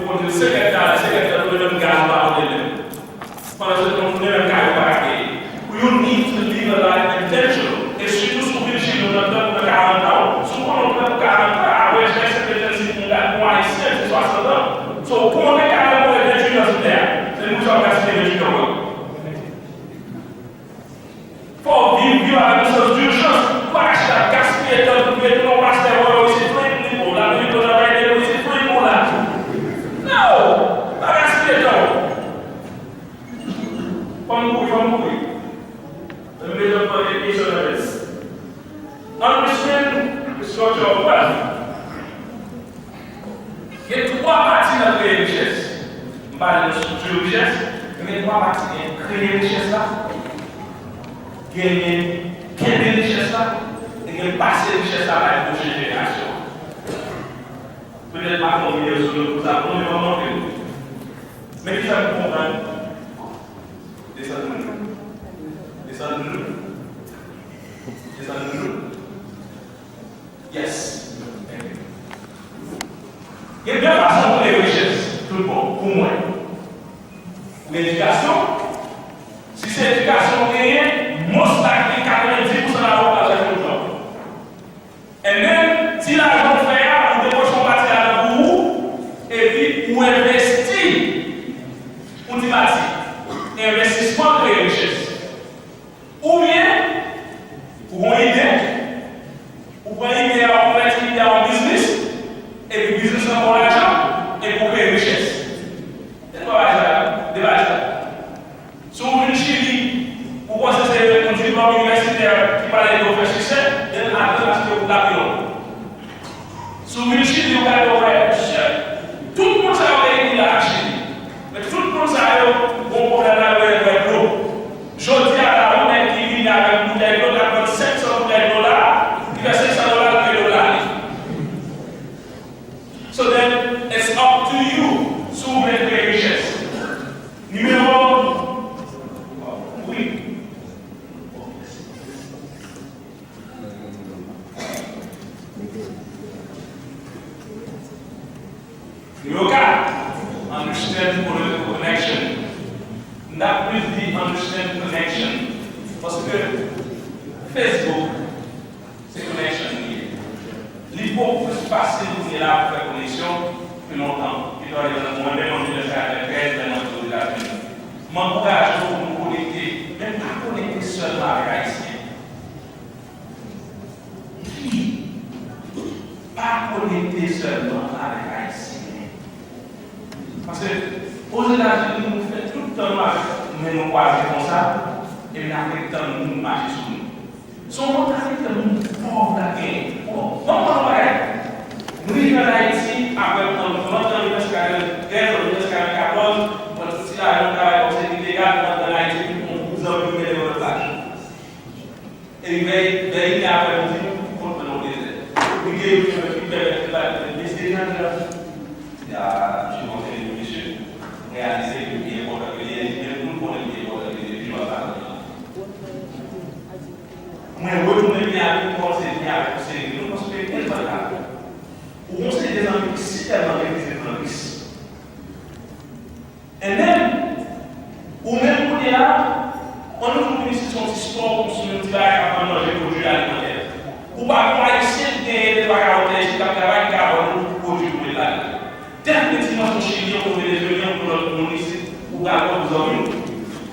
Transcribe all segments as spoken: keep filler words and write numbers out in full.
Kote se kèk tan, se kèk tan, nou menm gaz pa monte menm. Pandan se tan, nou menm kay yo pa ka peye. You need to live a life intentional. E sitou si w vin Chili nan trant ou nan karant an, si w konnen w trant ou karant an, apre jès se trant sis moun gad pou Ayisyen, se swasant an. So, w konnen kay la mouri venntuit an sou tè a. Se pou sa w gaspiye venntuit an w. Fò w viv, viv avèk yon sans dijans. Ou pa ka chita gaspiye tan pou touye tout yon pastè, wè, wi, se free pou li, bon, la vérité, travay de wi, se free pou la. No! Pa gaspiye tan w. Fò m kouri, fò m kouri. Let me make a funny piece of evidence. Understand the structure of wealth. Gen twa pati nan kreye richès. M pale de estrikti richès, men gen twa pati. Gen kreye richès la, gen kenbe richès la, e gen pase richès la bay pwochen jenerasyon. Petèt m ap fè yon videyo sou yo pou sa, bon, men m ap montre nou. Men ki sa nou konprann? Desann nou. Desann nou. Desann nou. Yes. Gen de fason pou kreye richès, tout bon, pou mwen. Pou edikasyon, si se edikasyon ou genyen, most likely, katrevendis pousan nan ou pral chèche yon djòb. And then, ti lajan ou fè a, ou depoze yon pati lajan pou ou, epi ou envesti. Ou di pati, envestisman kreye richès. Oubyen, ou gon ide, ou pran ide a, ou konvèti ide a an biznis, epi biznis lan ba w lajan, epi ou kreye richès. Se twa bagay sa yo, de bagay sa yo. Si w vin Chili, ou panse se yon diplòm inivèsitè ki pral ede w fè siksè, then atann paske wout la pi long. Si w vin Chili, ou gade, w wè, shit, tout moun sa yo reyini la ak Chili. Men tout moun sa yo gon pwoblèm la, yo rele dlo. Jodi a la, yon nèg ki vini avèk boutèy dlo, k ap vann senk san boutèy dlo la, li fè senk san dola, li fè dola li. So then, it's up to you si w vle kreye richès. Nimewo, wi. Nimewo kat, understand political connection. M ta plis di understand connection. Paske Facebook, se connection li ye. Li bokou plis fasil pou gen la pou fè koneksyon ke lontan. Pito egzanp, mwen menm an mil nèf san katreventrèz, lè mwen te Ozetazini. M ankouraje w pou nou konekte, men pa konekte sèlman avèk Ayisyen. Wi, pa konekte sèlman avèk Ayisyen. Paske Ozetazini, nou fè tout tan nou avèk men nou kwaze konsa, epi n ap ret tann moun mache sou nou. Se yon mantalite moun pòv la genyen. Bon, ban m konn yon bagay. M rive ann Ayiti, apre m ann trant an, mil nèf san katreventrèz, mil nèf san katrevenkatòz, mwen soti la, mwen travay kòm sekirite gad, mwen antre ann Ayiti, m pran yon zanmi m mete nan lòt laj. E vè, vè inè aprèmidi, m konn pran yon dezè. Li gen yon ki pèmèt li ba li mesye nan la. Ya, misye montre li, mesye, m reyalize ke li pi enpòtan ke li ye, li menm tou l konnen li pi enpòtan ke li, epi l ap pale. Mwen retounen byen avèk li, m kòmanse byen avèk yon seri de moun, paske gen tan la, ou gon seri de zanmi ki si tèlman refize pran risk. And then, ou menm kounye a, ann nou vin isit se yon ti spò, kòmsi yon ti bagay k ap vann manje, pwodui alimantè. Ou pa gon Ayisyen ki genyen de twa karantè isit k ap travay, ki ka vann ou pwodui pou met ladan. Definitivman, se yon Chilyen, yon Venezuelyen, yon lòt moun isit, ou pral pran pou zanmi w.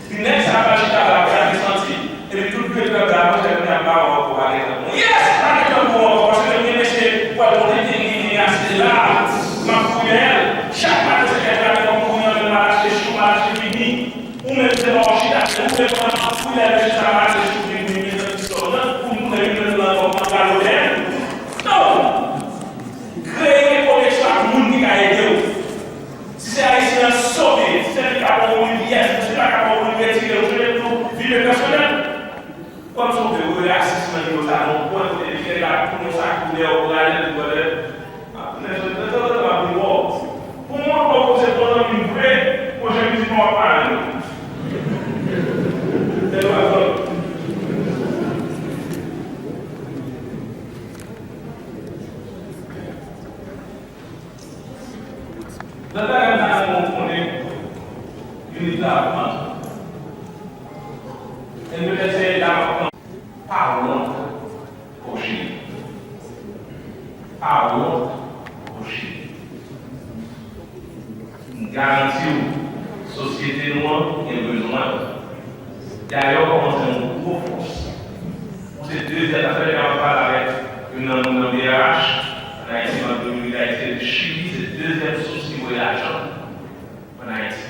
Epi nèg sa pral chita la, pral desanti, epi tout vye trèt la, monchè, kounye a m pa wè w ankò, pa gen tan pou mwen. Yes! Pa gen tan pou w ankò, paske m gen mesye, pral konekte, gen, gen ase la, m ap fouye l. Chak maten, se kèk maten, m ap kouri antre, m al achte chou, m al achte figi. Ou menm, se pa w chita, ou menm, w ap fouye l, mesye sa, m al achte chou, figi, m gen tan ki sòt, pou m tounen, m tounen ankò, m ap gade w dèyè. Non! Kreye koneksyon ak moun ki ka ede w. Si se Ayisyen an, sove. Si se li ka ba w yon rivyè, si se li pa ka ba w yon rivyè, tire l, jete l tou, viv pèsonèl. Kòm si w vle, ou rasis nan nivo sa, nan yon pwen kote li fè la, pou yon sak koulè, ou prale, li prale. Apre, se trè, trè, trè, trè, trè, pou mwen, bon, se bon zanmi m vre, pwochen vizit mwen, w ap pale nou. Se pa zòt. Lòt bagay, Lavan. Enn de lè se lavan. Pa wont, Kochini. Pa wont, Kochini. M garanti w, sosyete nou an gen bezwen w. Dayè, w kòmanse yon gwo fòs. Ou se dezyèm, sa fè lè m ap pale avèk youn nan moun nan B R H, ann Ayiti, m ap di w, Ayiti, Chili se dezyèm sous ki voye lajan ann Ayiti.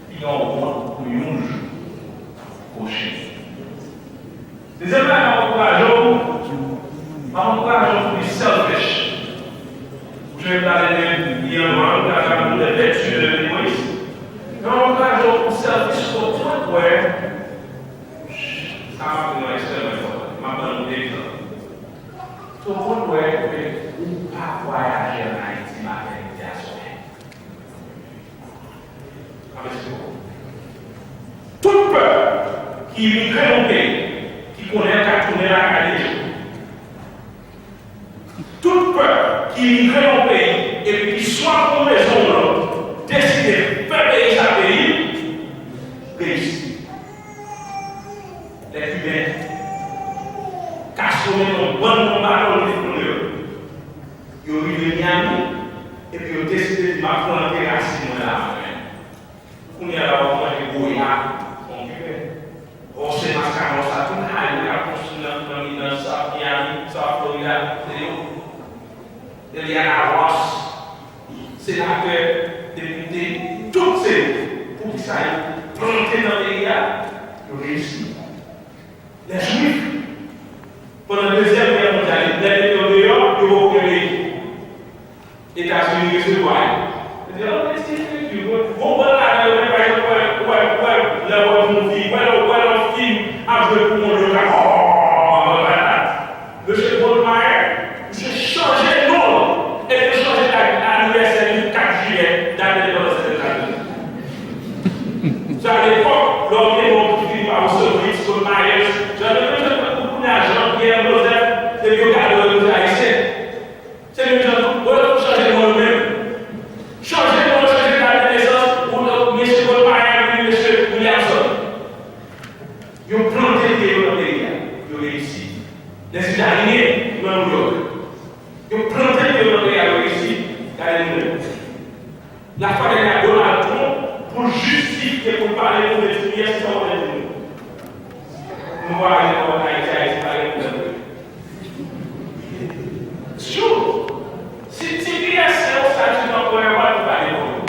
Li gen yon wont pou yon jou, Kochini. Dezyèm bagay, m ap ankouraje w, m ap ankouraje w pou li selfish. Ou jwenn pale de li an nwa, ou ka fè de vèti de egoyis. Men m ap ankouraje w pou selfish, sou pwen kwè, sa m ap di nou ekstrèmman enpòtan. M ap ban nou de egzanp. Sou pwen kwè, ou pa vwayaje ann Ayiti maten, midi a swè. Tout pèp ki imigre nan yon peyi, ki konnen l ka tounen lakay li, tout pèp ki imigre nan yon peyi, epi ki swa pou yon rezon ou lòt, deside fè peyi sa peyi l, reyisi. Lè Kiben ka sonnen yon bann non bato l met nou deyò. Yo rive Miami, epi yo deside di, "M ap plante rasin mwen la mwen menm." Kounye a la, w ap manje goya, bon, Kiben. José Mascaró, sa, tout highway k ap konstwi nan, nan, nan South Miami, South Florida, se yo. Eliana Ross, senatè, depite, tout se yo. Poukisa yo plante nan peyi a? Yo reyisi. Lè Jwif, pandan Dezyèm Gè mondyal, lè yo mete yo deyò, yo poko gen peyi. Etazini resevwa yo. Yo di, "Oh, mesi, thank you." Bon, bon, ladan yo, men, pa egzanp, wè, wè, wè, lè w wè movie, wè, wè, lè yon fim ap jwe pou moun yo ka, oh, wè, wè, wè. Mesye Goldmeier, misye chanje non l, epi l chanje dat anivèsè li kat jiyè, dat endepandans Etazini. Sa, alepòk, lè w te gen yon ti fim pa Auschwitz, Goldmeier, jan yo menm jan pou kounye a, Jean Pierre Joseph, epi yo gade w, yo di Ayisyen. Se menm jan tou, wè, yo chanje non yo menm. Chanje non, chanje dat de nesans, ou, ou, mesye Goldmeier, epi mesye Williamson. Yo plante pye yo nan peyi a, yo reyisi. Lèzitalyè nan New York, yo plante pye yo nan peyi a, yo reyisi. Gade nou menm. Lafwa dènyè a Donald Trump, pou l jistifye, pou l pale move sou pyès, sa w wè di nou. Nou vwazen nou ann Ayiti, Ayiti pa gen pwoblèm. Sure. Si T P S se yon stati tanporè, why nou pa depòte w?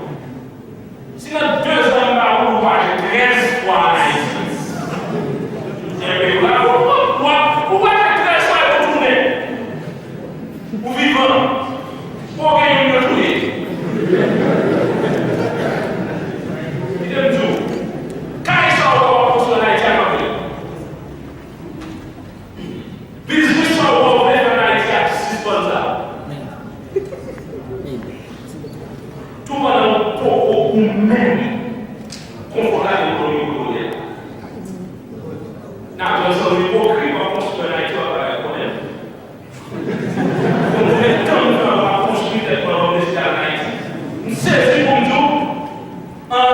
Si nan dezan m pa ou, ou vwayaje trèz fwa ann Ayiti. Enben, ou la, ou, ou, ou, ou vwayaje trèz fwa epi ou tounen. Ou vivan. Ou gen youn yo touye. Kite m di w, kay sa ou wè w ap konstwi ann Ayiti a kanpe. Biznis sa ou wè w vle fè ann Ayiti a, sispann sa. Tou pandan ou poko ou menm konfòtab ekonomik ou konnen. N ap jwenn zanmi ipokrit w ap konstwi ann Ayiti w ap pale konnen. Bon, konbyen tan nou fè w ap konstwi tèt nou anvan w deside al ann Ayiti? M sezi pou m di w, an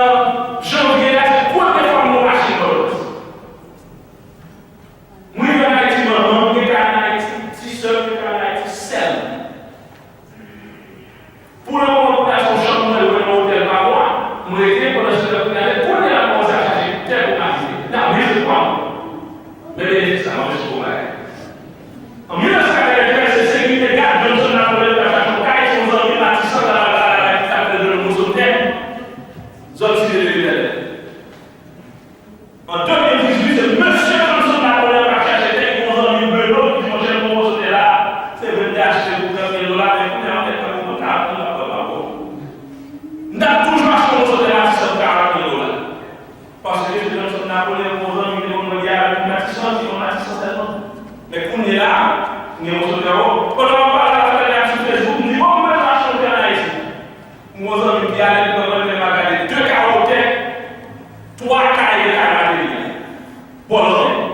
janvye a, se premye fwa m wè yon machin nan Lòdès. M rive ann Ayiti, manman m gen kay ann Ayiti, ti sè m gen kay ann Ayiti, sèl. Pou le moman, pou gason chanm mwen lwe nan otèl pa mwa, m rete pandan se tan pou gade, kounye a m kòmanse ap chache tè pou m abite. N ap viv pou mwen. Men benefis la, m ap jis pou bagay. An mil nèf san katreventrèz, se sekirite gad Johnson Napoleon t al chache yon kay, se yon zanmi Matisan, la, la, la, la, ki t ap vle jwenn yon moso tè, zòn Site de Lindèlè. An de mil dizuit, se mesye Johnson Napoleon k ap chache tè, ki gon zanmi l Beno, ki di, "Monchè, m gon moso tè la, se vre m te achte l pou trant mil dola, men kounye a, m mèt pran l pou karant mil, m ap pran l pa bon." M t ap toujou achte yon moso tè Matisan pou karant mil dola. Paske mesye Johnson Napoleon, gon zanmi m te konn mande avè l pou Matisan, li te konn Matisan sèlman. Men kounye a, m gen moso tè, o, pandan m ap pale avè l sou Facebook, m di, "Bon, m bezwen achte yon tè ann Ayiti." M gon zanmi m ki ale, li pran mwen, men m al gade de kawo tè, twa kaye kay materi a. Bò lanmè.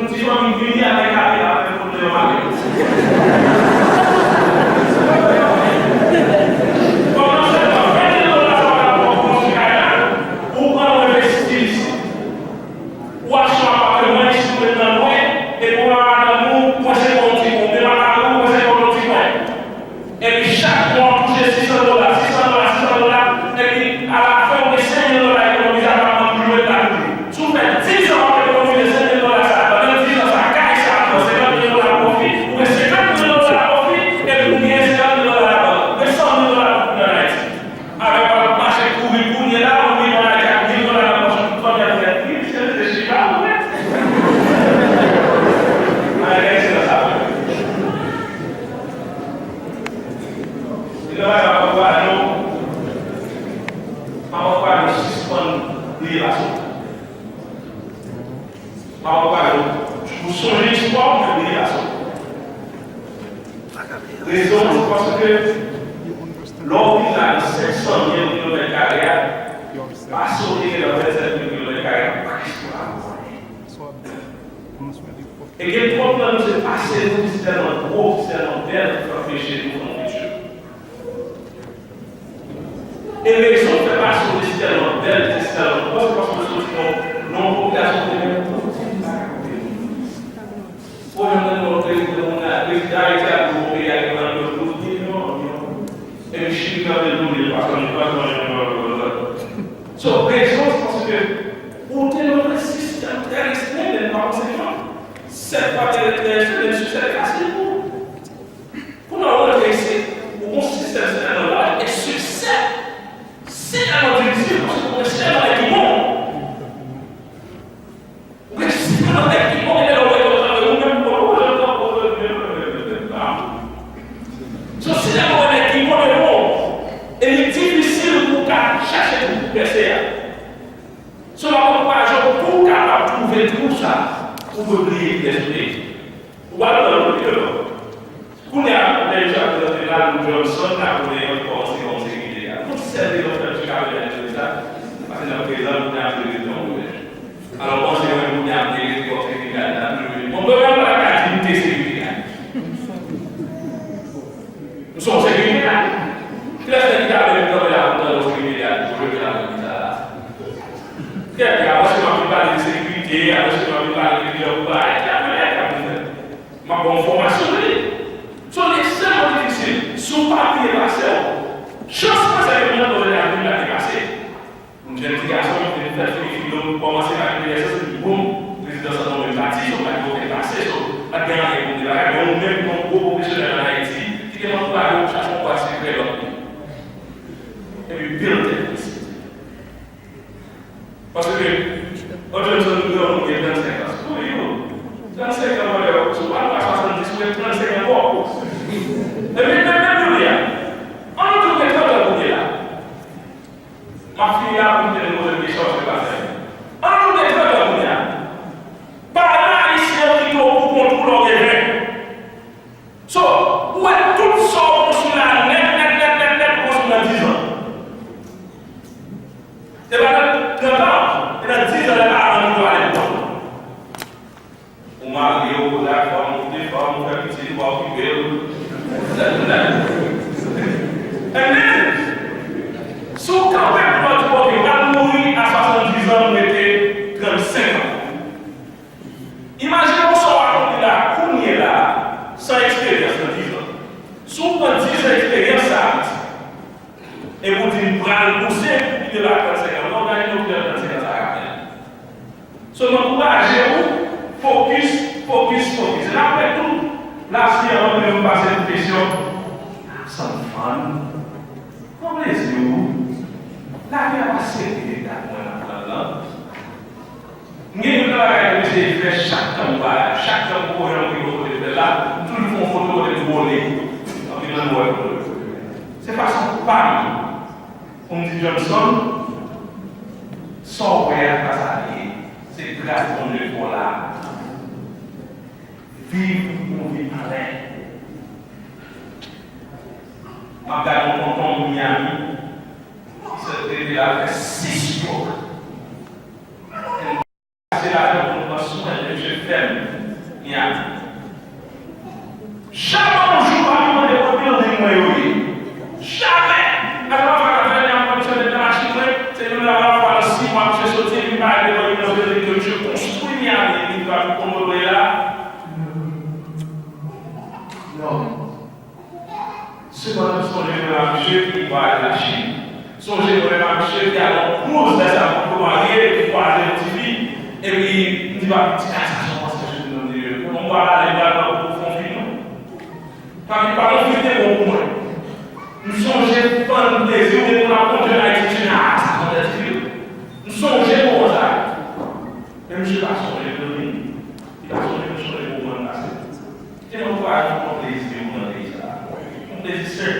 Ti fanmi vini avèk kay la, avèk pwoblèm avèk. Pandan se tan, ven mil dola sa w ap konstwi kay la, ou pran, ou envesti isit. Ou achte yon apatman isit, ou met nan lwe, epi ou wè madanm ou kwense kò w yon ti kwen, ou met madanm ou kwense kò w yon ti kwen. Epi chak mwa w touche sis san dola, sis san dola, sis san dola, epi alafen ou gen senk mil dola ekonomize, apatman toujou ret la toujou. Si w fè diz an w ap ekonomize senk mil dola sa, pandan diz an sa, kay sa ap pran senkant mil dola pwofi, ou gen senkant mil dola pwofi, epi ou gen senkant mil dola labank, ou gen san mil dola pou kounye an Ayiti. Avèk w ap mache kouri kounye la, ou rive an Ayiti ak mil dola nan pòch ou, tout fanmi an ap di, "Wi, misye rete chita, ou wè." Bagay se nan sa vre. Se nan bagay m ap ankouraje w, m ap ankouraje w sispann bliye pase w. M ap ankouraje w pou sonje istwa w, men bliye pase w. Rezon an, se paske lè w vin la nan senk san mil kilomèt kare a, pase w te gen nan vennsenk mil kilomèt kare a, pa istwa a. E gen twòp nan nou, se pase nou ki tèlman gwo, ki tèlman bèl, ki fè anpeche nou fè yon fiti. E rezon k fè pase w te si tèlman bèl, te si tèlman gwo, se paske w soti nan, nan yon popilasyon ki te gen tout tip bagay kote nou. Ou janm tande yon prezidan, moun la, prezidan Ayiti ap di w peyi a gen valè douz milyon, milyon. Epi Chili kanpe l tou, li pa konn, li pa konn, li pa konn. So, rezon, se paske ou te nan yon sistèm tè restrikte, men pa konsekan. Sèt fwa tè restrikte, men sou sèt fasil pou ou. Kounye a w rantre isit, ou gon sistèm se tèlman laj, e siksè se tèlman difisil, paske ou gen sèlman nèg ki bon. Ou gen sèlman nèg ki bon, e lè w wè yo kanpe, ou menm ou konnen, ou janm kanpe, ou menm, menm, menm, menm, menm, menm. So, si lè w wè nèg ki bon, yo bon, e li difisil pou w ka chache pou pèse a. So, m ap ankouraje w pou w kapab twouve twou sa, ou dwe bliye kiyès ou te ye. Ou pa nan lòt yo. Kounye a, lè yo ap prezante la, nou Johnson, la, kounye a, li kòmanse kòm sekirite a. Yon sèl rezon fè misye ka vin nan leta, paske nan prezan, kounye a, se prezidan yon kolèj. Alò, panse mwen, kounye a, m te rete kòm sekirite a, m ta toujou vin. Bon, mwen menm, mwen pa ka di m te sekirite a. M se yon sekirite a. Kilès nèg ki ta vle vin kanpe la pou tande yon sekirite a, pou jete la nan leta la? Kèk, apre se m ap vin pale de sekirite, apre se m ap vin pale de kilè pou bay, ki ap mele, ki ap vin fè. M ap ba w fòmasyon li. So, li ekstrèmman difisil. Si w pa bliye pase w, chans mwen se ke mwen nan lè a vin la te pase. M jèn ti gason, m te fèk fini filo, m kòmanse pa gen esans, epi boum, prezidan sa nonmen m pati, so m pa gen okenn pase, so pa t gen anyen pou m te bagay, men ou menm, yon gwo pwofesyonèl ann Ayiti, ki te ankouraje w chache yon bwat sekrè lòt moun. Epi pil tèt isit. Paske, yon jèn sòti granmoun gen trannsenk an. Wi, yo. Trannsenk an, mwen, si w pa nan swasanndis, ou gen trannsenk ankò. Epi, menm, menm, menm, menm, ann nou di w gen trant an kounye a. M ap fini la pou m te poze kesyon, se pa sèl. Ann nou gen trant an kounye a. Pa gen Ayisyen ki tou pou kont ou lè w gen ven. So, ou wè tout sa w konstwi la nèt, nèt, nèt, nèt, nèt, ou konstwi nan diz an. Se pa nan trant an, se nan diz an lè paran nou ale lekòl. Ou marye, ou poze ak fanm, ou kite fanm, ou fè pitit, ou pa okipe l. And then, si w kanpe pou w di, "Ok, m pral mouri a swasanndis an, m rete trannsenk an." Imajine w sa w akonpli la, kounye la, san eksperyans nan diz an. Si w pran diz an eksperyans sa a, epi w di, "M pral pouse pou kite la trannsenk an," non, gade nou ki jan trannsenk an sa a ka fè. So, m ankouraje w, fokis, fokis, fokis. E n ap fè tou, last year, ann nou pase yon kesyon. Have some fun. Pran plezi w. Lavi a pa serye, gad mwen nan plan nan. M gen youn nan bagay ke m eseye fè chak tan m pa la, chak tan m poko janm rive kote m fè l la, m toujou fè yon foto kote m pwole. Anpil nan nou wè foto yo. Se fason pa m pou m di Johnson, sa w wè a pa sa l ye. Se gras Bondye fè w la. Viv yon vi plè. M ap gade yon tonton Miami, ki sot rete la fè sis jou. Pase lajan pou nou pran Mwen, mesye fè m, ni a. Jamè yon jou pa mande kote building mwen yo ye. Jamè! Alò, pa ka fè nan kondisyon de machin mwen, se yon lè la fwa nan sis mwa, misye soti, epi pa ale nan yon building ke misye konstwi Miami, epi pa konprann la. Non. Sepandan, m sonje mwen ak misye ki vwayaje Lachin. Sonje mwen menm ak misye ki al yon cruise lè sa a, mwen tou marye, epi kwaze yon ti fi, epi m di, "Papi, ti kay sa, sa w panse sou li?" Mwen di, "Bon, m pral ale, m pral pran pou fon fi, non." Papi, pa yon fi te bon pou mwen. M sonje fann plezi, ou te konn ap kondui Ayiti, ti nèg sa, sa konn ti fi. M sonje moman sa. Men misye pa sonje pou li. Li pa sonje pou sonje pou mwen pase. Te mwen vwayaje pou plezi ou nan peyi sa a. Yon plezi senp.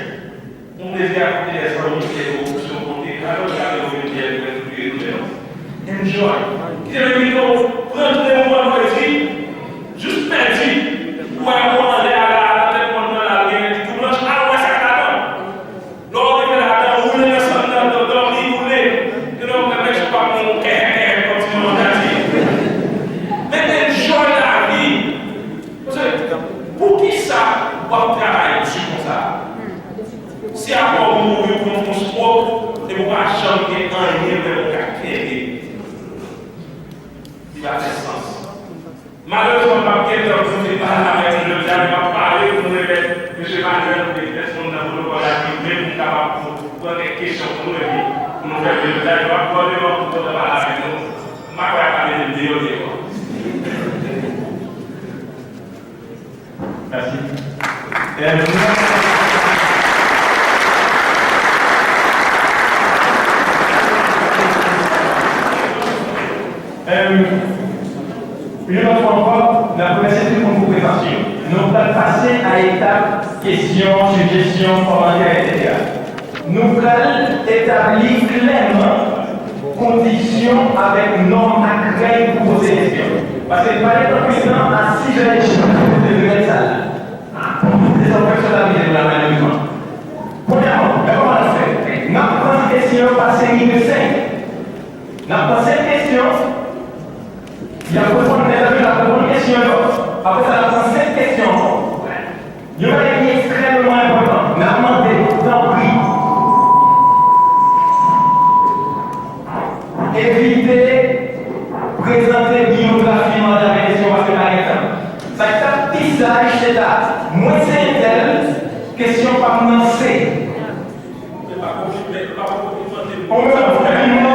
Yon plezi a kote lè zanmi ki te gen opsyon kote, alò gade yo vin byen, vin touye nou, men non. Enjoy. Kite men pito, pran tounen yon vandredi, jis pèdi. Ou wè yon anlè a la, nan tèt mòn nan la, gen li tou blanch, al wè sa k ladan. Lè w rive ladan, woule nan sann nan, dò-, dòmi, woule. Gen lè w wè nèg yo pa bon, kè, kè, kòmsi yon manjati. Men enjoy lavi. Paske, poukisa w ap travay di konsa? Si apre w mouri, ou pran fon smoke, epi w pa janm gen anyen vrèman w ka kenbe. Li pa fè sans. Malerezman, m p ap gen tan pou m vin pale avèk nou jodi a, men m ap pale pou m remèt mesye Manuel, oubyen divès moun nan pwotokòl la ki vle pou m kapab pou pran kèk kesyon pou nou, epi pou nou fè l jodi a, epi m ap gòde w pou kontan pale avèk nou. M pa kwè y ap ka mete m deyò, deyò. Mèsi. Em, yon lòt fwa ankò, n ap remèsye tout moun pou prezans yo. Nou pral pase a etap kesyon, sijesyon, kòmantè, etsetera. Nou pral etabli klèman kondisyon avèk nòm ak règ pou poze kesyon. Paske li pa t anpil tan, a sis è e demi, nou te dwe mèt sal la. Pou tout rezon pèsonalize nou la, malerezman. Premyèman, men kòman n ap fè? N ap pran kesyon yo pa seri de senk. N ap pran senk kesyon. Y ap reponn, nèg yo ap reponn kesyon yo. Apre sa, n ap pran senk kesyon ankò. Yon bagay ki ekstrèmeman enpòtan, n ap mande, tanpri, evite prezante biyografi mandatè kesyon paske pa gen tan. Sa k t ap pi saj, se ta, mwen se entèl, kesyon pa m nan se. Ou menm, ou menm,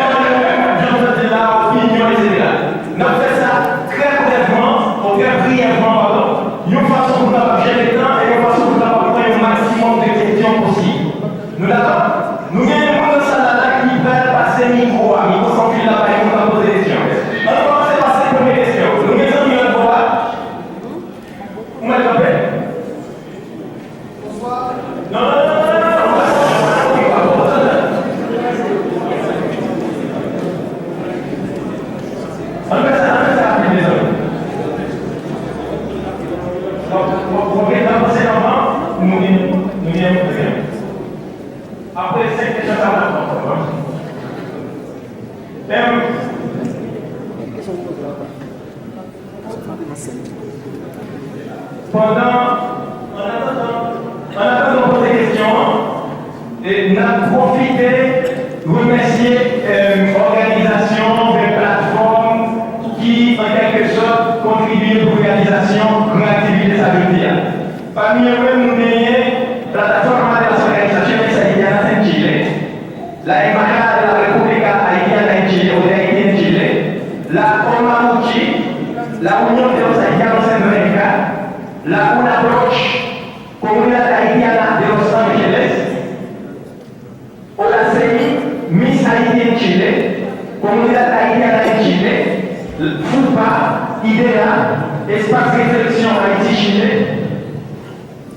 jan w di la, opinyon, etsetera. N ap fè sa trè brèvman, o, trè briyèvman, padon, yon fason pou n kapab jere tan e yon fason pou n kapab pran yon maksimòm de kesyon posib. Nou dakò? Nou gen yon moun nan sal la la ki pral pase mikwo a, mikwo san fil la, bay moun k ap poze kesyon. Ann kòmanse pa senk premye kesyon. Nou gen zanmi lòt bò a? Ou mèt kanpe? Non, non, non, non, non, non, non, non, non, non, non, non, non, non. Ann fè sa, ann fè sa rapid, mezanmi. Bon, bon, bon, gen tan, se nòmal, nou gen, nou gen yon pwoblèm. Apre senk kesyon sa, n ap pran kòb, wi. Em, Pandan, annatandan, annatandan w poze kesyon an, e, n ap pwofite remèsye, em, òganizasyon oubyen platfòm ki, an kèlke sòt, kontribye pou reyalizasyon gran aktivite sa jodi a. Pami yo menm, nou genyen Plataforma de las Organizaciones Haitianas en Chile, la Embajada de la República Haitiana en Chile o de Haití en Chile, la OMAHUCHI, la Unión de los Haitianos en Dominica, la UNAPROCH, Comunidad Haitiana de Los Ángeles, OLACEI, Miss Haiti en Chile, Comunidad Haitiana en Chile, FUPA, IDEA, Espace Reflexion Haïti Chile,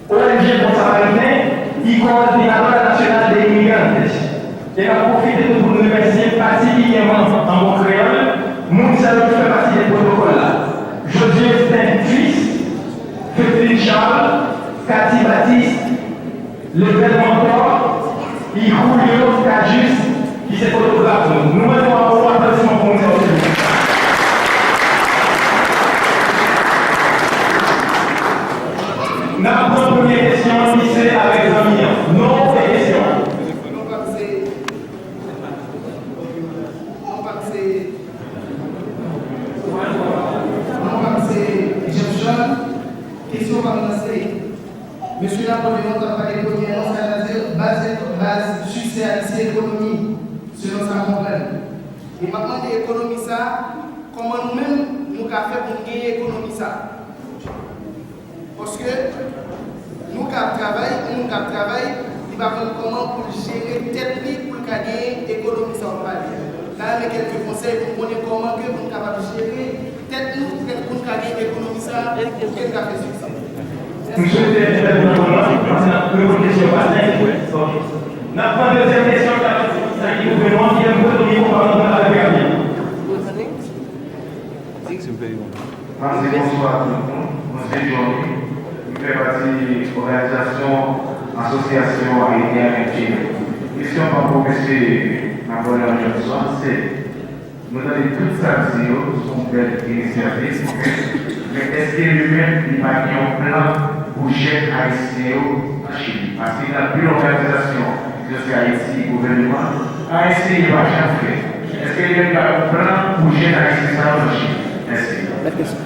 O N G Bon Samaritain, y Coordinadora Nacional de Inmigrantes. E n ap pwofite tou pou n remèsye patikilyèman an bon kreyòl, moun sa yo ki fè pati de pwotokòl la. Josué Sten Fils, Fedlin Charles, Cathy Baptiste, Lebel Mentor, y Julio Cajus, ki se fotograf nou. Nou mande yon aplodisman pou moun sa yo, silvouplè. Kesyon, li se avèk zanmi an. Non, se kesyon. Non pa m se, non pa m se, non pa m se Jeff John. Kesyon pa m nan se, Mesye Napoleon t ap pale premyèman, sa vle di baz, baz siksè Ayiti se ekonomi, selon sa m konprann. E m ap mande ekonomi sa, kòman nou menm nou ka fè pou n genyen ekonomi sa? Paske nou ka ap travay, yon moun k ap travay, li pa konn kòman pou l jere tèt li pou l ka genyen ekonomi sa w ap pale a. N a renmen kèlke konsèy pou n konnen kòman ke pou n kapab jere tèt nou, pou n ka gen ekonomi sa a, pou ke n ka fè siksè. M swete entèveni nan pwen an, paske n ap reponn kesyon pa senk. Ok. N ap pran dezyèm kesyon, sa ki pou pran, ki gen pou pran, ki pou pran avèk Gabriel. Mèsi, bonswa tout moun. Mwen se Johnny. M fè pati òganizasyon Asosyasyon Ayisyen Ayiti. Kesyon pa pou mesye Napoleon Johnson, se, nou tande tout sa l di yo, se yon bèl inisyativ, men èske li menm, li pa gen yon plan pou jèn ayisyen yo an Chili? Paske gen anpil òganizasyon ki soti Ayiti, gouvènman, pa eseye, pa janm fè. Èske li menm li pa gen yon plan pou jèn ayisyen sa yo an Chili? Mèsi. Lòt kesyon.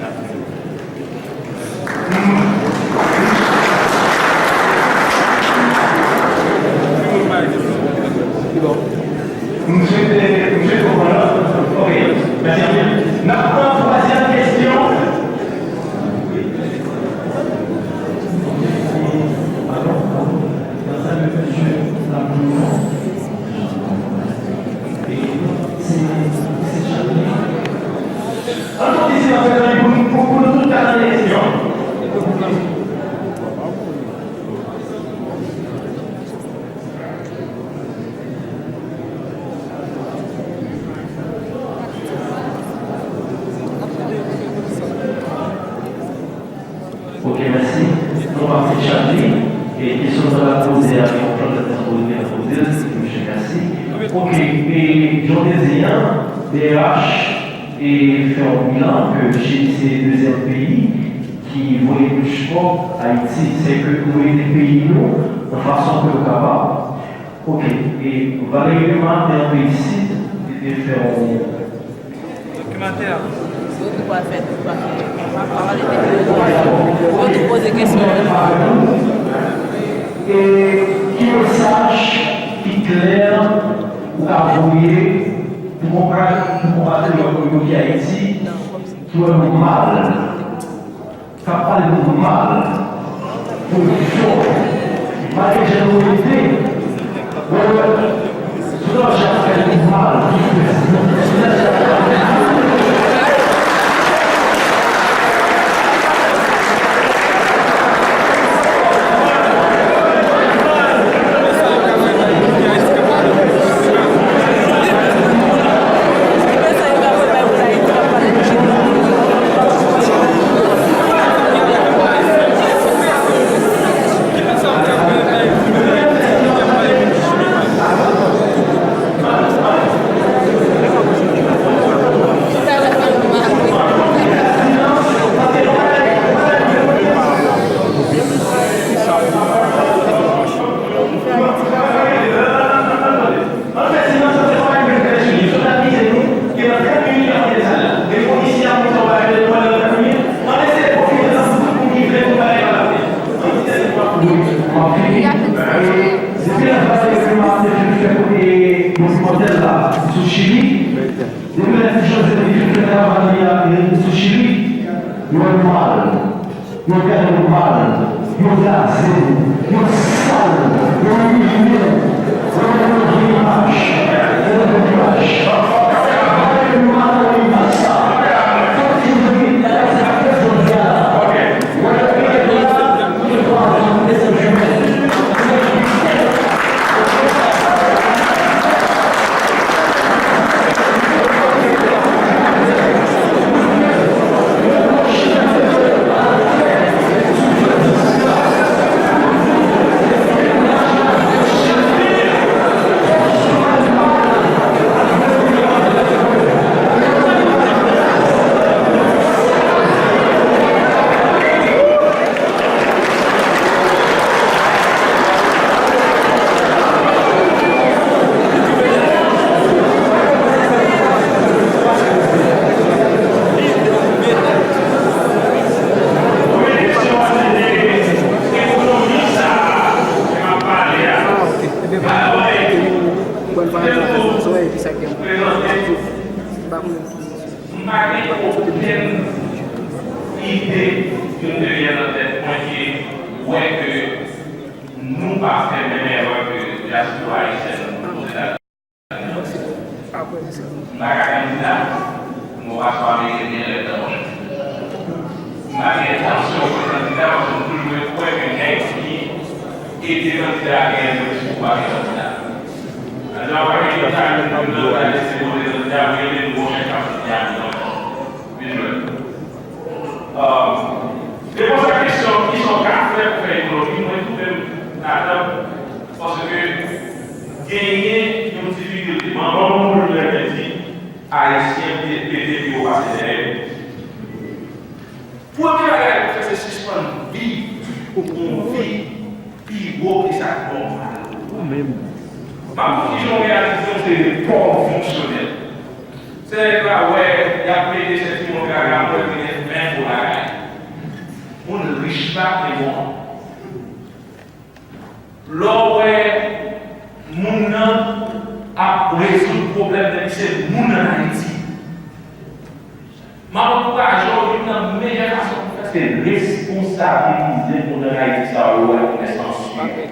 M swete, m swete konprann la. Ok, mèsi anpil. N ap pran twazyèm kesyon. Ann fè yon ti silans, mezanmi, pou nou, pou, pou nou tout ka tande kesyon. Ok, mèsi. Non pa m se Charly. E kesyon sa w ap poze a, gen yon pil lòt moun ki ap poze l, se pou mesye mèsi. Ok, e jan w te di a, D R H e fè yon bilan ke Chili se dezyèm peyi ki voye plis kòb Ayiti. Sèke nou ede peyi nou nan fason ke nou kapab. Ok, e Valérie Dumas te antre isit, li te fè yon Dokimantè. Yo tou pral fè tout pati. Pa pale de yo tou poze kesyon. E ki mesaj ki klè ou ka voye pou konpa-, pou konpatriyòt nou yo ki Ayiti, ki wè nou mal, k ap pale nou mal, pou fò, malgre jan nou rete, wè, wè, sou nan jan ap fè nou mal, ki fè, sou nan jan ap fè nou mal. Ann fè silans, ann fè travay nou fè sou li. Sòt avize nou ke nan trant minit n ap kite sal la. Gen polisye ap monte yon bagay de lwen nan trant minit. Ann eseye pwofite nan tout moun ki vle pou bagay la pase. Ann kite sal la. Wi, m ap fini. E, depi lè Valérie Dumas te fin fè kote dokimantè l la sou Chili, depi lè Ti José te fin fè travay li a, e, sou Chili, yo wè nou mal. Yo gade nou mal, yo kraze nou, yo sal nou, yo imilye nou, yo mete nou nan imaj, yo mete nou nan imaj. Yo mete nou mal nan imaj sa. Fòk ti jodi, se sa k fè jodi a la. Wè, yo mete nou la, yo fè ansanm, se yon jounen. wè ke nou pa fè menm erè ke dyaspora ayisyèn Ozetazini. M pa ka kandida, m pa swa ameriken lè tan mwen. M pa gen entansyon pou kandida paske m toujou kwè ke nèg ki ede kandida a genyen plis pouvwa ke kandida a. Alò, pa gen leta nou pou nou ta lese vote kandida pou ede nou pwochen kandida a nou ankò. Vin jwenn. Repons a kesyon, kisa w ka fè pou fè ekonomi, mwen twouve m ladan, paske genyen yon difikilte. Manman m toujou renmen di, Ayisyen pete pi wo pase dèyè yo. Premye bagay pou fè se sispann viv yon vi pi wo ke sa k nòmal. Ou menm. M ap di w kijan w reyalize yon seri de pòv fonksyonèl. Se nèg la wè, y ap mete sentiman gaga, mwen vin ven gwo bagay. Moun rich pa enpòtan. Lè w wè moun nan ap rezoud pwoblèm depi se moun ann Ayiti. M ap ankouraje w, youn nan meyè fason pou fè se responsabilize moun ann Ayiti sa yo wè kòm enstans sipèryè.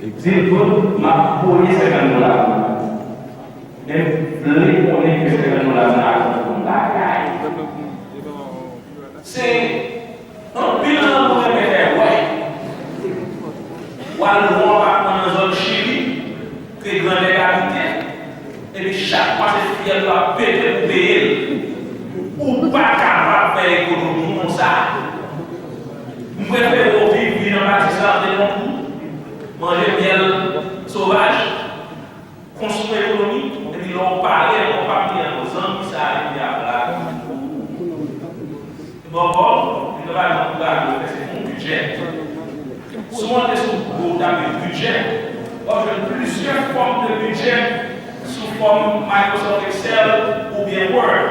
Di l, bon, m ap voye senkant dola pou ou. Men m vle konnen ke senkant dola sa a konn yon bagay. Se anpil nan nou renmen fè wè. W al lwe yon apatman nan zòn Chili, ke gran nèg abite, epi chak mwa se fyèl yo ap pete pou peye l. Ou pa kapab fè ekonomi konsa. M prefere w viv vi nan pati sa, te konprann, manje myèl sovaj, konstwi ekonomi, epi lè w pale ankò, w p ap bliye ankò zanmi sa a, epi ap la. Bò kò w, li ta pral ankouraje w fè se fè yon bidjè. Si w antre sou Google, w tape bidjè, w ap jwenn plizyè fòm de bidjè sou fòm Microsoft Excel oubyen Word.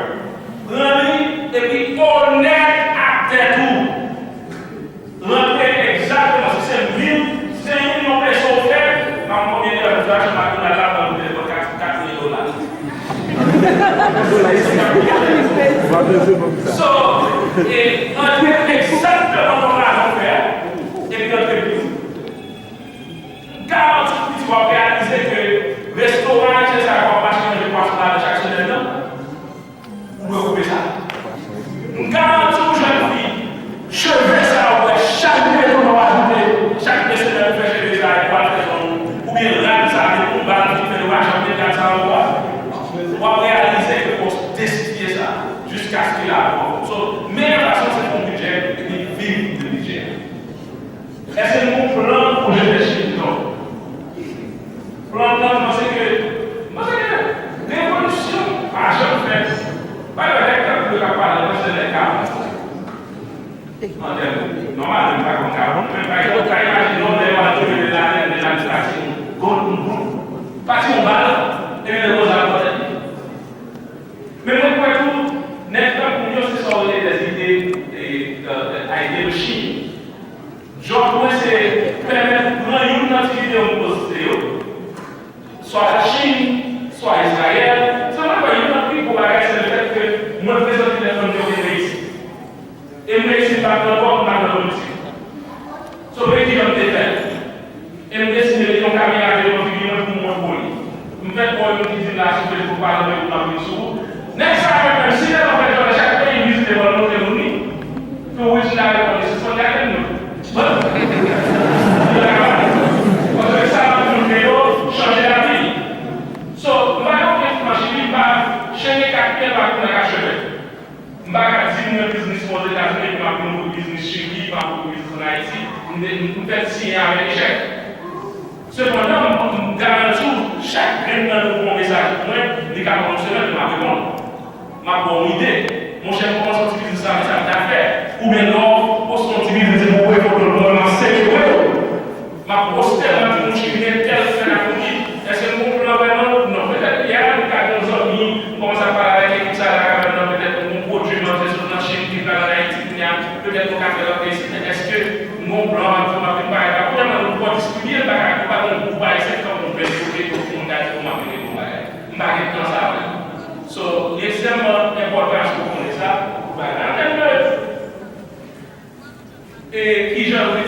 Pran li epi onèt ak tèt ou. Rantre egzakteman, si se mil, se yon milyon peso w fè, m ap konbyen de tranzaksyon McDonald la, m ap koute l kat, kat mil dola. So, e, rantre egzakteman konbyen lajan w fè a, epi rantre pli. M garanti w piti w ap reyalize ke restoran ayisyen sa yo w ap mache manje pwason ladan chak semèn nan, ou dwe koupe sa. M garanti w jèn fi, cheve sa yo w wè chak de tonton w ajoute, chak de semèn ou fè cheve sa epi w al fè zòn ou, oubyen rad sa depi w bal ki fè yo pa janm met rad sa yo ankò, w ap reyalize ke fò w destine sa jiskaske l ap bon. So, meyè fason se fè yon bidjè epi viv de bidjè a. Èske nou gen yon plan pou jenès Chili? Non. Plan nan, m panse ke, m panse ke revolisyon pa janm fèt. Pa gen nèg tankou yo k ap pale nan se nèg ka. An tèm, nòmalman, m pa konn ka. Men pa egzanp, pa imajine yon nèg w al jwenn nan latè, nan latè, pati yon gout, yon gout. Pati yon bal, epi nèg yo zam nan tèt li. Men mwen kwè tou, nèg tankou m yo, se sa w rele des idées, e, e, e, idées de Chine. Djòb mwen se pèmèt pran youn nan ti videyo m poste yo, swa Lachin, swa Izrayèl. Sa m ap fè youn nan pi gwo bagay, se lefèt ke mwen prezante lè fanm yo vin reyisi. E m reyisi m pa t nan kò m, m pa t nan politik. So, men kijan m te fè l. E m deside mete yon kamera devan figi mwen pou m wont wou li. M fèk wè yon moun ki di m la sou Facebook pa nan men pou m ap vin sou ou. Nèg sa yo menm, si lè m ap fè jòlè chak peyi m vizite m al montre moun li. Tou wi, si l ap reponn li, sispann gade m non. Bon. Paske sa m ap di moun yo chanje lavi. So, m pa gen okenn plan Chili, m pa chene kat pye, m pa konnen ak chemen. M pa ka di m nan biznis mwen Ozetazini epi m ap gen yon biznis Chili, m ap gen yon biznis ann Ayiti. M te, m, m fèk siyen avèk echèk. Sepandan, m, m garanti w, chak grenn nan nou voye yon mesaj pou mwen, li ka pran yon semèn pou m ap reponn. M ap ba w yon ide. Monchè, m kòmanse yon ti biznis la, men sa m ta fè. Oubyen lè w poste yon ti biznis, se pou w voye foto l ban mwen, m ap selebre w. M ap poste, m ap di moun Chili gen tèl fè nan Afrik. Èske m gon plan vrèman? Non. Petèt yè a, m ka gen yon zanmi, m kòmanse ap pale avèk ekip sa la, nan petèt m gon pwodui m ap fè sot nan Chili ki pral ann Ayiti kounye a, petèt nou ka fè l antre isit, men èske m gon plan, m ap di, m ap vin parèt la? Premyèman, nou twò distribiye, m pa ka, nou pa gen yon gwoup ayisyen k kanpe yon bèl kote pou moun ka di, bon, m ap vin regle yon bagay. M pa gen tan sa vrèman. So, li ekstrèmman enpòtan pou konnen sa, pou bagay la. An tèm de E, kijan nou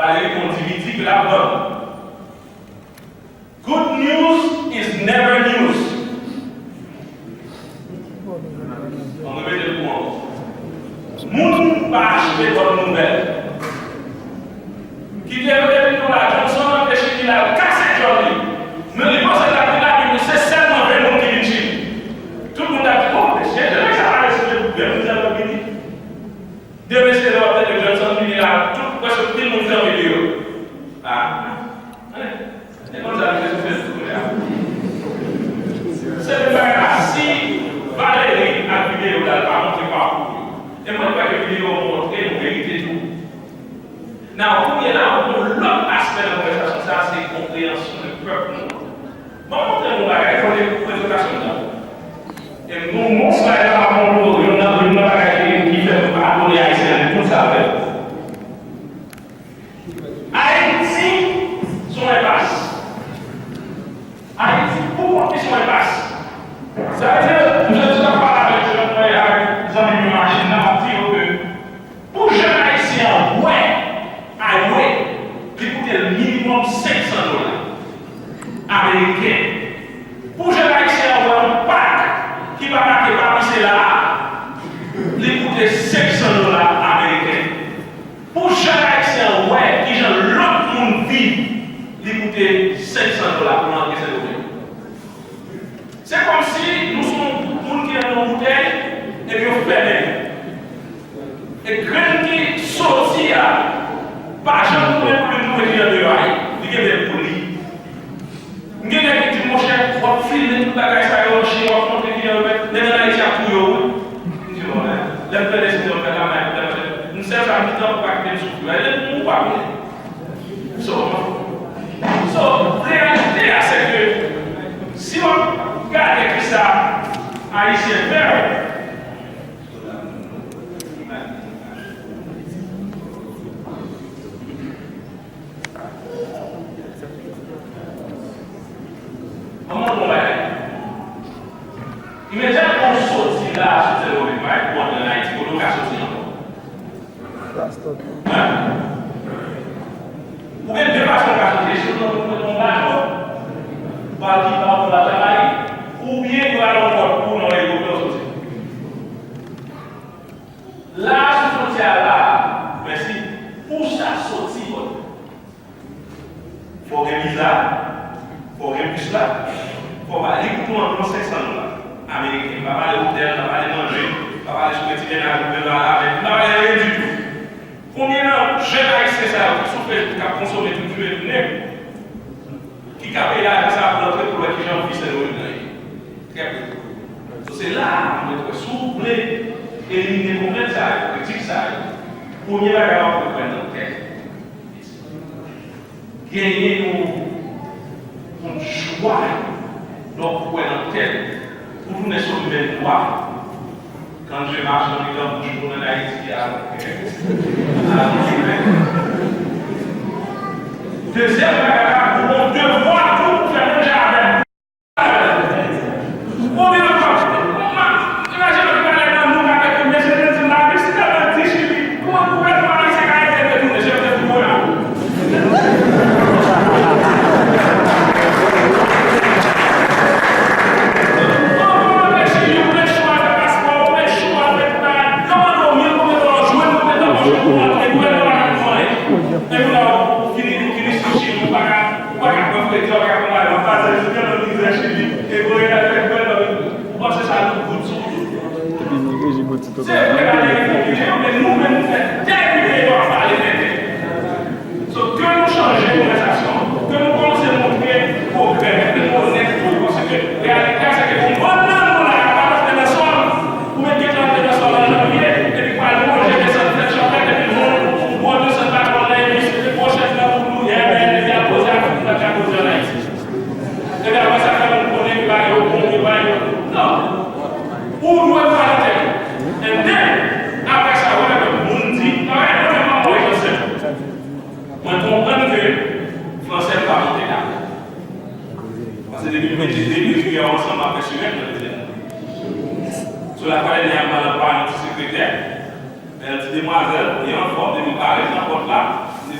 Valery gon D V D ke l ap vann. Good news is never news. Mwen repete l pou ankò. Moun pa achte bòn nouvèl. Kite yo depi nou la, Johnson anpeche li la, l kase djòl li. Men li panse l ap vin la, men se sèlman ven moun ki vin chili. Tout moun t ap di, "Oh, mesye, demen sa pa resi ven moun sa yo vini." Demen se lè w ap tande Johnson vini la, tout, prèske pil moun fèmen deyò. Ah, men, e konn sa nou te sou Facebook la. Se menm bagay la, si Valery ak videyo la, l pa montre pakou yo. E mwen kwè ke videyo montre nou verite tou. Nan kounye la, yon lòt aspè nan konvèsasyon sa, se konpreyansyon de pèp nou an. Ban m montre nou bagay, kote prezantasyon m nan. E nou, nou, bagay la, pa bon, yon nan, yon nan bagay ki, ki fè nou pa adore Ayisyen, tout sa fè. Ayiti, se yon enpas. Ayiti, pou kont li, se yon enpas. Sa vle di, m jodi a pale avèk jèn mwen, avèk zanmi m nan machin nan, m ap di yo ke pou jèn ayisyen an wè highway, li koute l minimòm senk san dola ameriken. Pou jèn ayisyen an wè yon pak ki pa make pa pise la a, li koute senk san dola ameriken. Pou jèn ayisyen an wè kijan lòt moun viv, li koute senk san dola pou l antre Sendomeng. Se kòmsi nou se yon gwoup moun ki nan yon boutèy, epi yo fèmen nou. E grenn ki soti a, pa janm tounen pou li, tounen ki andeyò a, li kenbe l pou li. M gen nèg ki di, "Monchè, w ap filme tout bagay sa yo an Chili, w ap montre kijan yo fè, nèg ann Ayiti ap touye w, wi." M di, "Bon, men, lè m pèdi sou yon fè la, men, men, men, m sèl sa, m di, tanpri pa kite m soufri, wi, lè m ou pa konnen." So, so, reyalite a, se ke si w ap gade kisa Ayisyen fè, An mwen bon bagay. Imedyatman w soti la sou Sendomeng, pa gen pòt ann Ayiti, kote w ka soti ankò? Hein? Ou gen de fason w ka soti, soti nan yon bato, ou al Kiba, ou al Jamayik, oubyen yo al yon pòt pou w nan yon ayewopò soti. La, sou fwontyè a la, mèsi, pou w sa soti bò. Fò w gen viza, fò w gen bis la, fò w pa, li koute w anviwon senk san dola ameriken. M pa pale otèl, m pa pale manje, m pa pale sou ti mennaj ou menm la, m pa pale anyen ditou. Konbyen nan jèn ayisyen sa yo ki sou Facebook k ap konsome tout jounen, ki ka peye lajan sa pou l antre pou l wè kijan vi Sendomeng nan ye? Trè byen. So, se la a mwen kwè, si w vle elimine konplèks sa yo, kritik sa yo, premye bagay w ap kwè nan tèt. Genyen yon, yon jwa lè w kwè nan tèt ou tounen sou menm vwa. Kan je mache nan mitan bouch moun ann Ayiti a, a, dezyèm bagay la, ou gon devwa tou pou fè menm jan avè m. Konbyen lòt fwa? Imajine w ki pale nan nou ka tèt mesye te di m la, men si tèlman di Chili, kòman gouvènman ayisyen ka ede l retounen, se yo te fout voye avè w. Kòman w antre Chili, ou mèt chou al fè paspò, ou mèt chou al fè tout bagay, yo mande w mil konbyen dola w jwenn, konbyen tan w jwenn pou w antre, gouvènman pa ka di w anyen. Epi la, ou fini, ou fini sou Chili, ou pa ka, ou pa ka pran fredi, ou pa ka pran bagay, ou pa ka di, "Mizè Chili, e gouvènman, gouvènman, ou panse sa nou fout sou ou?" Se vre, pa nèg ki konplike yo, men nou menm, nou fè dènye yo ap pale tenten. So, ke nou chanje konvèsasyon, ke nou kòmanse montre pwogrè, ke nou onèt tou, paske reyalite a, se ke yon bann nan nou la, pa antre nan sòl, ou mèt gentan antre nan sòl an janvye, epi pral lonje desann tèt chanpèt, epi moun, yon gwo desann patwòl nan epi semèn pwochèn nan pou nou, yè, men, epi ap poze afè nou pa t ka poze ann Ayiti. Epi apre sa, fè moun konnen ke bagay yo bon, ke bagay yo, non. Ou dwe pale tèt ou. And then, apre sa, whatever moun di, paske mwen menm, mwen, mwen, mwen, mwen konprann ke fransè m pa monte la. Paske depi m mete de pye sou yon ansanm, m ap fè semèn nan pye a. Sou laprè dènye a, m al ba yon ti sekretè, men yon ti demwazèl, byen anfòm, depi m parèt nan pòt la, m di,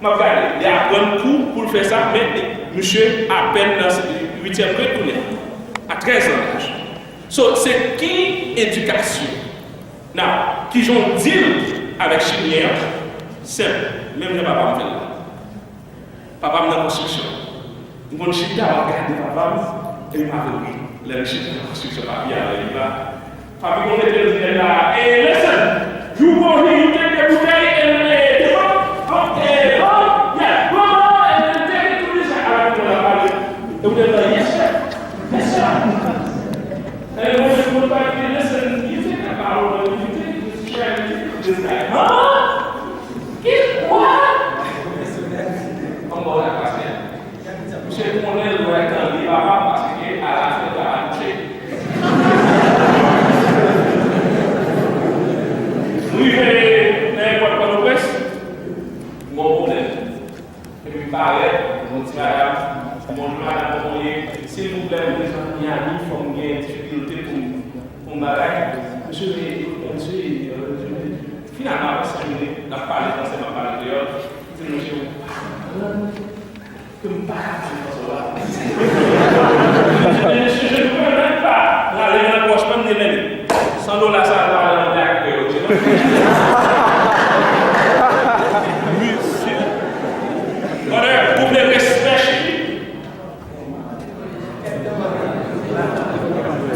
M ap gade, li aprann kou pou l fè sa, men misye apèn nan uityèm grade kounye a, a trèz an laj. So, se ki edikasyon? Now, kijan w deal avèk chimyè an? Senp, menm jan papa m fè l la. Papa m nan konstriksyon. M konn chita, m ap gade papa m, epi m ap ri. Lè m chita nan konstriksyon, papi a lè li la. Papi konn mete l di nèg la, "Hey, listen, you go here, you take the bouteille and, eh, the bottle, eh, the bottle, yeah, go, go, and then take it to this side." Ala ki moun la pale. E ou te di, "Yes, sir. Yes, sir." And then when the woman back, "Hey, listen, you take that bottle and you take it to this chair and you take it to this guy." Huh? Ki? What? Ann ba w la klas, men. Misye konnen l dwe tande papa m paske alafen l ta akouche. M rive nan èpòt Pòtoprens, m gon pwoblèm. Epi m parèt, m di yon ti madanm, "Bonjou madanm, kòman w ye? Silvouplè, m bezwen Miami, fò m gen difikilte pou m, pou m bagay." Misye, misye, misye, finalman, apre senk minit, n ap pale fransè, m ap pale kreyòl. M di, "Mesye, ou pa konprann ke m pa ka pale fransè w la?" Mesye, je ne peux même pas. M ale nan pòch mwen, m di, "Men, san dola sa, m pa ale anglè ak kreyòl, ok, non?" Mesye. Brother, ou vle respè Chili?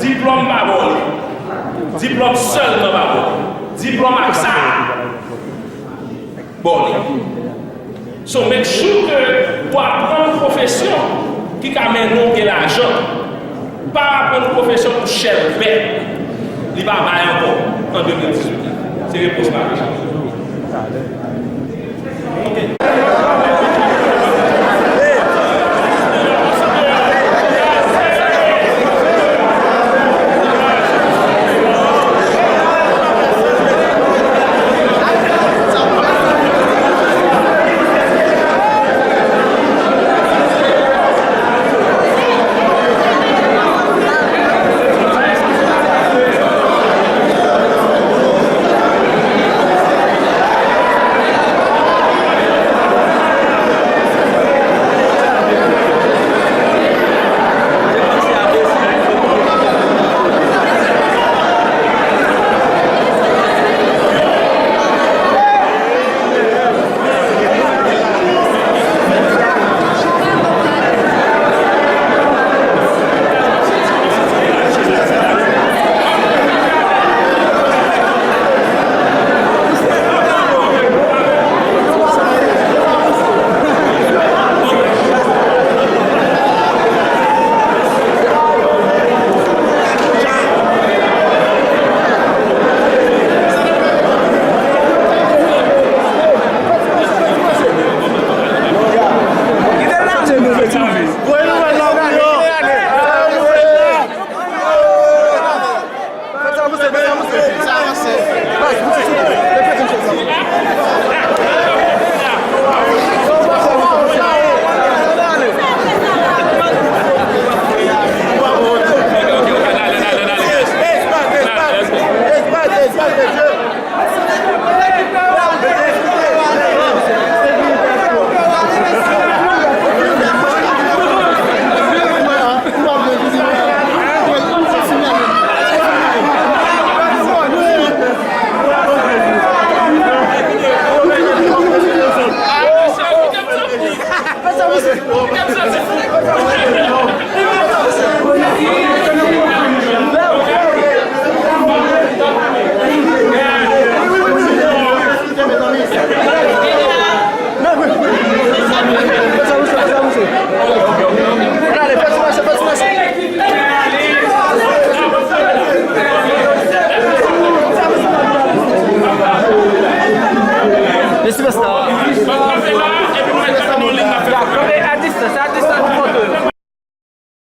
Diplòm pa ba w li. Diplòm sèlman pa ba w li. Diplòm ak sa ba w li. So make sure ke ou aprann pwofesyon ki ka mennen w gen lajan. Pa aprann pwofesyon pou chèlbè. Li pa bay ankò an de mil dizuit la. Se repons pa Richard.